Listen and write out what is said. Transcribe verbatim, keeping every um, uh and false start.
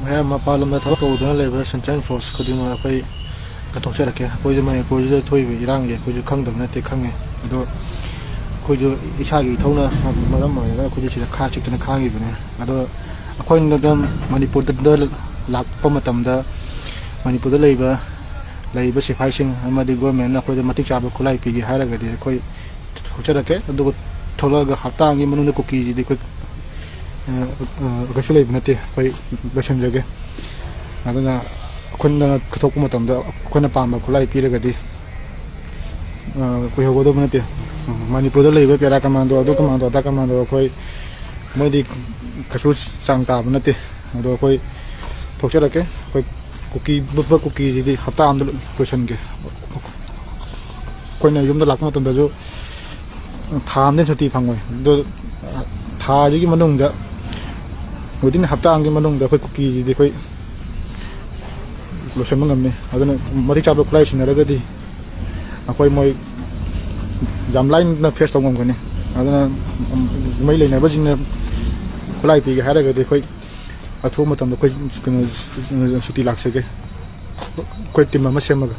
ꯃꯌꯥꯝ ꯃꯄꯥꯟ ꯂꯝꯗ ꯊꯕꯛ ꯇꯧꯗꯨꯅ ꯂꯩꯕ ꯁꯦꯟꯇ꯭ꯔꯦꯜ ꯐꯣꯔꯁ ꯈꯨꯗꯤꯡꯃꯛ ꯑꯩꯈꯣꯏ ꯀꯠꯊꯣꯛꯆꯔꯛꯀꯦ꯫ ꯑꯩꯈꯣꯏꯁꯨ ꯃꯅꯤꯄꯨꯔꯁꯤꯗ ꯊꯣꯛꯏꯕ ꯏꯔꯥꯡꯁꯦ ꯑꯩꯈꯣꯏꯁꯨ ꯈꯪꯗꯕ ꯅꯠꯇꯦ, ꯈꯪꯉꯦ꯫ ꯑꯗꯣ ꯑꯩꯈꯣꯏꯁꯨ ꯏꯁꯥꯒꯤ ꯏꯊꯧꯅ ꯃꯔꯝ ꯑꯣꯏꯔꯒ ꯑꯩꯈꯣꯏꯁꯨ ꯁꯤꯗ ꯈꯥ ꯆꯤꯛꯇꯅ ꯈꯥꯡꯉꯤꯕꯅꯦ꯫ ꯑꯗꯣ ꯑꯩꯈꯣꯏꯅ ꯃꯅꯤꯄꯨꯔꯗ ꯂꯥꯛꯄ ꯃꯇꯝꯗ ꯃꯅꯤꯄꯨꯔꯗ ꯂꯩꯕ ꯂꯩꯔꯤꯕ ꯁꯤꯐꯥꯏꯁꯤꯡ ꯑꯃꯗꯤ ꯒꯣꯔꯃꯦꯟꯅ ꯑꯩꯈꯣꯏꯗ ꯃꯇꯤꯛ ꯆꯥꯕ ꯈꯨꯠꯂꯥꯏ ꯄꯤꯒꯦ ꯍꯥꯏꯔꯒꯗꯤ ꯑꯩꯈꯣꯏ ꯊꯣꯛꯆꯔꯛꯀꯦ꯫ ꯑꯗꯨꯒ ꯊꯣꯛꯂꯛꯑꯒ ꯍꯞꯇꯥ ꯑꯃꯒꯤ ꯃꯅꯨꯡꯗ ꯀꯨꯀꯤꯁꯤꯗꯤ ꯑꯩꯈꯣꯏ, ꯑ, ꯑ, ꯀꯩꯁꯨ ꯂꯩꯕ ꯅꯠꯇꯦ, ꯑꯩꯈꯣꯏ ꯂꯣꯏꯁꯤꯟꯖꯒꯦ꯫ ꯑꯗꯨꯅ ꯑꯩꯈꯣꯏꯅ ꯀꯠꯊꯣꯛꯄ ꯃꯇꯝꯗ ꯑꯩꯈꯣꯏꯅ ꯄꯥꯝꯕ ꯈꯨꯠꯂꯥꯏ ꯄꯤꯔꯒꯗꯤ, ꯑ, ꯀꯨꯏꯍꯧꯒꯗꯧꯕ ꯅꯠꯇꯦ꯫ ꯃꯅꯤꯄꯨꯔꯗ ꯂꯩꯕ ꯄꯦꯔꯥ ꯀꯃꯥꯟꯗꯣ, ꯑꯗꯨ ꯀꯃꯥꯟꯗꯣ, ꯑꯗꯥ ꯀꯃꯥꯟꯗꯣ, ꯑꯩꯈꯣꯏ ꯃꯣꯏꯗꯤ ꯀꯩꯁꯨ ꯆꯥꯡ ꯇꯥꯕ ꯅꯠꯇꯦ꯫ ꯑꯗꯣ ꯑꯩꯈꯣꯏ ꯊꯣꯛꯆꯔꯛꯀꯦ꯫ ꯑꯩꯈꯣꯏ ꯀꯨꯀꯤ, ꯕꯨꯠ ꯀꯨꯀꯤꯁꯤꯗꯤ ꯍꯞꯇꯥ ꯑꯃꯗ ꯂꯣꯏꯁꯤꯟꯒꯦ꯫ ꯑꯩꯈꯣꯏꯅ ꯌꯨꯝꯗ ꯂꯥꯛꯄ ꯃꯇꯝꯗꯁꯨ ꯊꯥ ꯑꯃꯗꯩ ꯁꯨꯇꯤ ꯐꯪꯉꯣꯏ꯫ ꯑꯗꯣ ꯊꯥꯁꯤꯒꯤ ꯃꯅꯨꯡꯗ, within ꯍꯞꯇꯥ ꯑꯃꯒꯤ ꯃꯅꯨꯡꯗ ꯑꯩꯈꯣꯏ ꯀꯨꯀꯤꯁꯤꯗꯤ ꯑꯩꯈꯣꯏ ꯂꯣꯏꯁꯤꯟꯕ ꯉꯝꯅꯤ꯫ ꯑꯗꯨꯅ ꯃꯇꯤꯛ ꯆꯥꯕ ꯈꯨꯠꯂꯥꯏ ꯁꯤꯟꯅꯔꯒꯗꯤ ꯑꯩꯈꯣꯏ ꯃꯣꯏ ꯌꯥꯝ ꯂꯥꯏꯅ ꯐꯦꯁ ꯇꯧꯕ ꯉꯝꯒꯅꯤ꯫ ꯑꯗꯨꯅ ꯃꯩ ꯂꯩꯅꯕꯁꯤꯡꯅ ꯈꯨꯠꯂꯥꯏ ꯄꯤꯒꯦ ꯍꯥꯏꯔꯒꯗꯤ ꯑꯩꯈꯣꯏ ꯑꯊꯨꯕ ꯃꯇꯝꯗ ꯑꯩꯈꯣꯏ ꯀꯩꯅꯣ, ꯁꯨꯇꯤ ꯂꯥꯛꯆꯒꯦ꯫ ꯑꯩꯈꯣꯏ ꯇꯤꯝ ꯑꯃ ꯁꯦꯝꯃꯒ꯫